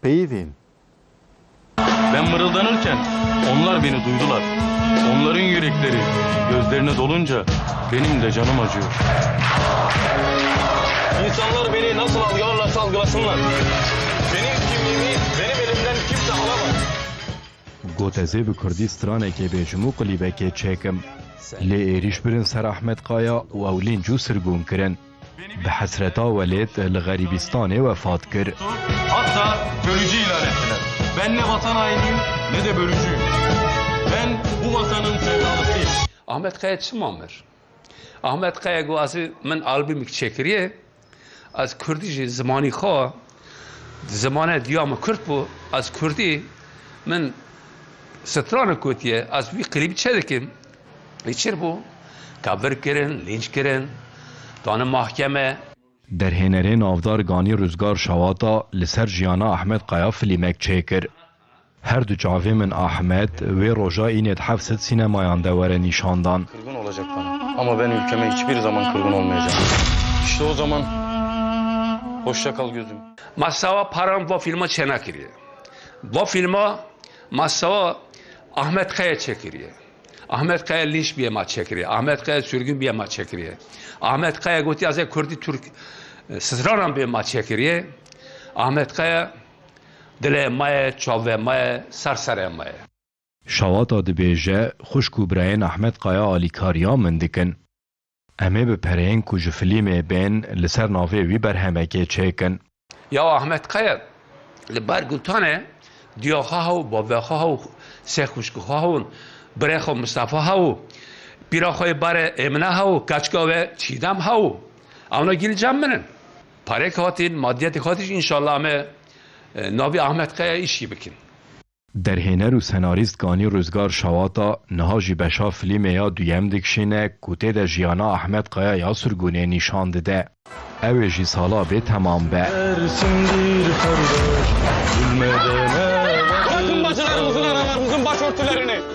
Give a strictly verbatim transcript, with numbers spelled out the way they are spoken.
peyivên. Ben mırıldanırken onlar beni duydular. Onların yürekleri gözlerine dolunca benim de canım acıyor. İnsanlar beni nasıl algılarlarsa algılasınlar. Benim kimliğimi benim elimden kimse alamaz. Got ez ê bi kurdî stranekê bêjim û klîbekê çêkim. Lê êrîş birin ser Ahmet Kaya û ew lînc û sirgûn kirin. Bi hesreta welêt li xerîbîstanê wefat kir. Hatta bölücü ilan ettiler. Ben ne vatan hainiyim ne de bölücüyüm. Ben bu vatanın sevdalısıyım. Ahmet Kaya çima mir? Ahmet Kaya got ez ê min albûmek çêkiriye. Ez kurdî jî zimanî xwe, zimane diya min kurd bû. Ez kurdî min stranek gotiye. Ez vî klîbî çêdikim. Ê çir bû? Tevir kirin, lînç kirin, dane mahkeme. Derhênerê navdar Ganî Ruzgar Şawata li ser jiyana Ahmet Kaya filîmek çêkir. Her du çavê min Ahmet wê roja înê di heft sed sînemayan de were nîşandan. Kırgın olacak bana. Ama ben ülkeme hiçbir zaman kırgın olmayacağım. İşte o zaman hoşça kal gözüm. Ma sawa paran va fîlma çênekiriye. Va fîlma ma sawa Ahmet Kaya çêkiriye. Ahmet Kaya lînç bîye ma çêkiriye. Ahmet Kaya sürgün bîye ma çêkiriye. Ahmet Kaya gotî ez ê kurdî Türk e, stranan bê ma çêkiriye. Ahmet Kaya dilê ma ye, çavê ma ye, ser serê ma ye. Şawata dibêje, xwişk û birayên Ahmet Kaya alîkariya min dikin. Em ê bi pereyên ku ji filîmê bên li ser navê wî berhemekê çêkin. Ya Ahmet Kaya li ber Gultanê diya xwe hew, bavê xwe hew, sê xwişkê xwe hewn, birê xwe Mistefa hew, pîra xwe yê berê Êmine hew, keçika wê Çîdem hew. Ewna gîl cem min in. Parêk hatin, madiyetê hatin, înşallah em ê e, navî Ahmet Kaya îşî bikin. Derhêner û senarîst Ganî Ruzgar Şawata niha jî beşa filîmê ya duyem dikişîne ku tê de jiyana Ahmet Kaya ya sirgûnê nîşan dide. Ew ê jî sala bê temam be. Dersimdir kardeş, gülmeden Bırakın bacılarımızın, analarımızın başörtülerini.